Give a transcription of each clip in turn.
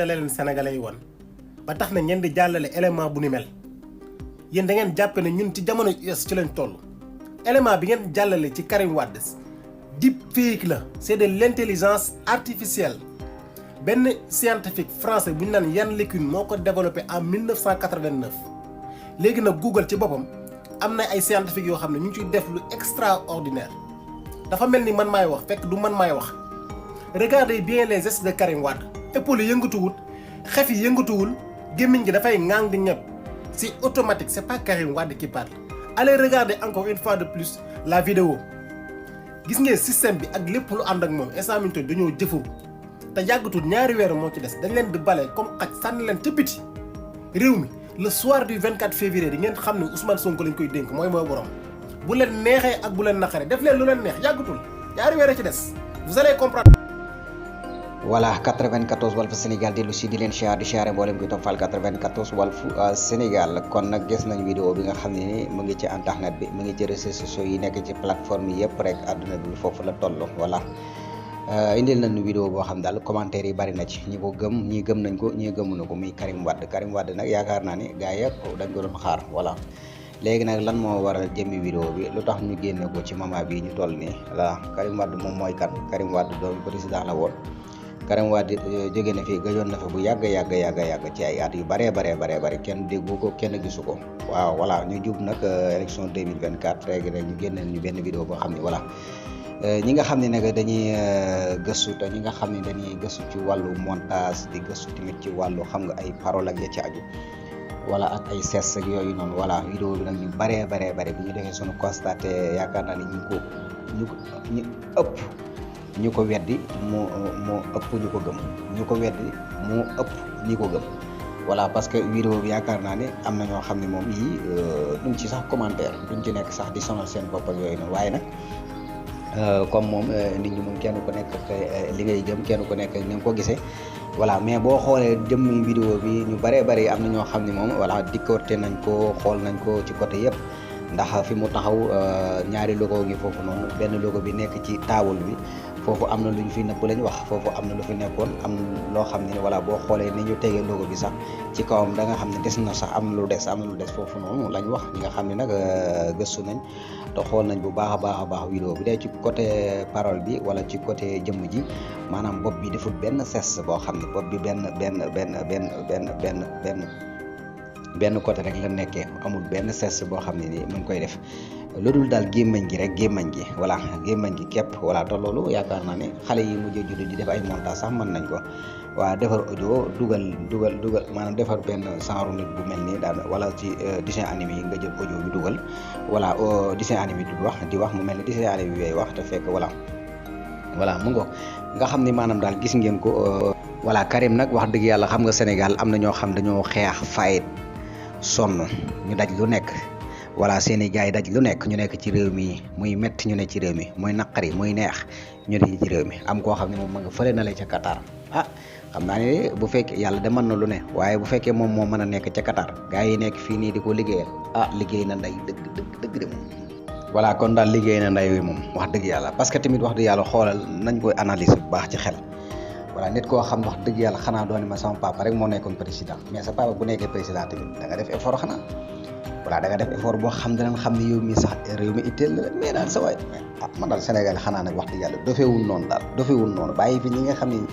la leen sénégalais yi woon ba tax na ngeen di jàllale élément bu ni mel yéen da ngeen jàppe ne ñun ci jamono US ci lañ toll élément bi ngeen jàllale ci Karim Wade deepfake la c'est de l'intelligence artificielle benn scientifique français bu ñu naan Yann LeCun moo ko développé en 1989 léegi nag Google ci boppam am na ay scientifique yoo xam ne ñu ngi ciy def lu extraordinaire dafa mel ni man maay wax fekk du man maay wax regardez bien les gestes de Karim Wade épaules yi yëngatuwul xef yi yëngatuwul gémmiñ gi dafay ŋaang di ñëpp c'est automatique c'est pas Karim Wade qui parle allez regarder encore une fois de plus la vidéo gis ngeen système bi ak lépp lu ànd ak moom instant minute dañoo jëfoo te yàggatul ñaari weer moo ci des dañ leen di bale comme xaj sànni leen ca biti réew mi le soir du 24 février di ngeen xam ne Ousmane Sonko lañ koy dénk mooy borom bu leen neexee ak bu leen naqaree def leen lu leen neex yàggatul ñaari weer ci des vous allez comprendre. voilà 94 Walf Sénégal dellu si di leen siyaar di siyaare mboolem koy toppal 94 Walf Sénégal kon nag gis nañ vidéo bi nga xam ne ni mu ngi ci internet bi mu ngi ci réseaux sociaux yi nekk ci plateforme yi yëpp rek àdduna bi foofu la toll voilà indil nañu vidéo boo xam daal commentaire yi bari na ci ñi ko gëm ñii gëm nañ ko ñii gëmuñu ko muy Karim Wade nag yaakaar naa ni gars yëpp dañ ko doon xaar voilà léegi nag lan moo waral jëmmi vidéo bi lu tax ñu génne ko ci moment bii ñu toll nii voilà Karim Wade moom mooy kan Karim Wade doomu président la woon Karim Wade jóge na fi gëjoon na fi bu yàgg ci ay at yu bëree kenn déggu ko kenn gisu ko waaw voilà ñu jub nag élection 2024 léegi nag ñu génneel ñu benn vidéo boo xam ne voilà ñi nga xam ne nag dañuy gëstu te ñi nga xam ne dañuy gëstu ci wàllu montage di gëstu tamit ci wàllu xam nga ay parole ak ya ci aju wala ak ay ses ak yooyu noonu voilà vidéo bi nag ñu bëree bu ñu defee suñu constaté yaakaar naa ne ñu ëpp ñu ko weddi moo ëpp ñu ko gëm ñu ko weddi moo ëpp ñi ko gëm voilà parce que vidéo bi yaakaar naa ne am na ñoo xam ne moom yii duñ ci sax commentaire duñ ci nekk sax di sonal seen bopp ak yooyu noonu waaye nag comme moom nit ñi moom kenn ku nekk li ngay jëm kenn ku nekk ni nga ko gisee voilà mais boo xoolee jëmmi vidéo bi ñu bëree am na ñoo xam ne moom voilà décorté nañ ko xool nañ ko ci côté yëpp ndax fi mu taxaw ñaari logo ngi foofu noonu benn logo bi nekk ci taabal bi foofu am na lu ñu fi nëbb lañ wax foofu am na lu fi nekkoon am loo xam ne voilà boo xoolee ni ñu tegee logo bi sax ci kawam da nga xam ne des na sax am na lu des foofu noonu lañ wax ñi nga xam ne nag gëstu nañ te xool nañ bu baax a baax vidéo bi dee ci côté parole bi wala ci côté jëmm ji maanaam bopp bi deful benn ses boo xam ne bopp bi benn côté rek la nekkee amul benn ses boo xam ne ni mu ngi koy def loolu daal gémmañ gi voilà gémmañ gi képp voilà te loolu yaakaar naa ne xale yi mujjee judd di def ay montage sax mën nañ ko waa defar audio dugal maanaam defar benn genre nit bu mel nii daal wala ci dessin animé yi nga jël audio bi dugal voilà dessin animé di wax mu mel ni dessin animé bi yooyu wax te fekk voilà mu ngo nga xam ni maanaam daal gis ngeen ko voilà Karim nag wax dëgg yàlla xam nga Sénégal am na ñoo xam dañoo xeex fayit sonn ñu daj lu nekk voilà seeni gars yi daj lu nekk ñu nekk ci réew mi muy métti ñu ne ci réew mi muy naqari muy neex ñu ne ci réew mi am koo xam ne moom ma nga fële na la ca Qatar xam naa ne bu fekkee yàlla de mën na lu ne waaye bu fekkee moom moo mën a nekk ca Qatar gars yi nekk fii nii di ko liggéeyal liggéey na nday dëgg de moom voilà kon daal liggéey na nday wi moom wax dëgg yàlla parce que tamit wax dëgg yàlla xoolal nañ koy analyser bu baax ci xel voilà nit koo xam wax dëgg yàlla xanaa doon ma sama papa rek moo nekkoon président mais sa papa bu nekkee président tamit da nga def effort xanaa voilà da nga def effort boo xam danañ xam ne yow mi sax réew mi itteel la mais daal sa waay man daal Sénégal xanaa nag wax dëgg yàlla dofewul noonu bàyyi fi ñi nga xam ne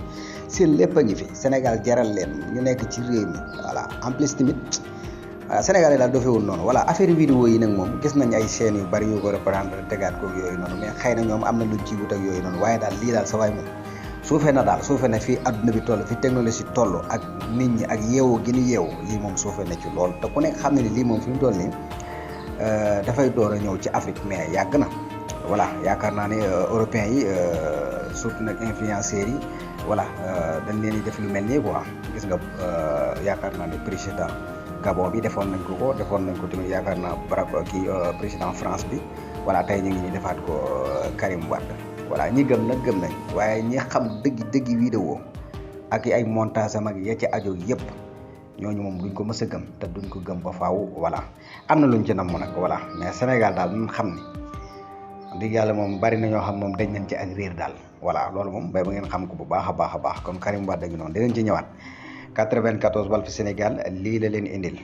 seen lépp a ngi fi Sénégal jaral leen ñu nekk ci réew mi voilà en plus tamit Sénégal daal dofewul noonu voilà affaire vidéo yi nag moom gis nañ ay chaînes yu bari yu ko reprendre tegaat ko yooyu noonu mais xëy na ñoom am na luñ ci wut ak yooyu noonu waaye daal lii daal sa waay moom suufee na fii adduna bi toll fi technologie toll ak nit ñi ak yeewu gi ñu yeewu lii moom suufee na ci lool te ku nekk xam ne ni lii moom fi mu toll nii dafay door a ñëw ci Afrique mais yàgg na voilà yaakaar naa ne européens yi surtout nag influenceurs yi voilà dañ leen di def lu mel nii quoi gis nga yaakaar naa ne président Gabon bi defoon nañ ko tamit yaakaar naa président France bi voilà tey ñu ngi nii defaat ko Karim Wade voilà ñi gëm nag gëm nañ waaye ñi xam dëgg vidéo ak ay montage am ak ya ci aju yëpp ñooñu moom duñ ko mës a gëm te duñ ko gëm ba faaw voilà am na luñ ci namm nag voilà mais Sénégal daal ñu xam ni dëgg yàlla moom bari na ñoo xam moom dañ nañ ci ak réer daal voilà loolu moom bay ba ngeen xam ko bu baax a baax kon Karim Wade gi noonu dinañ ci ñëwaat 94 Walf Sénégal lii la leen indil.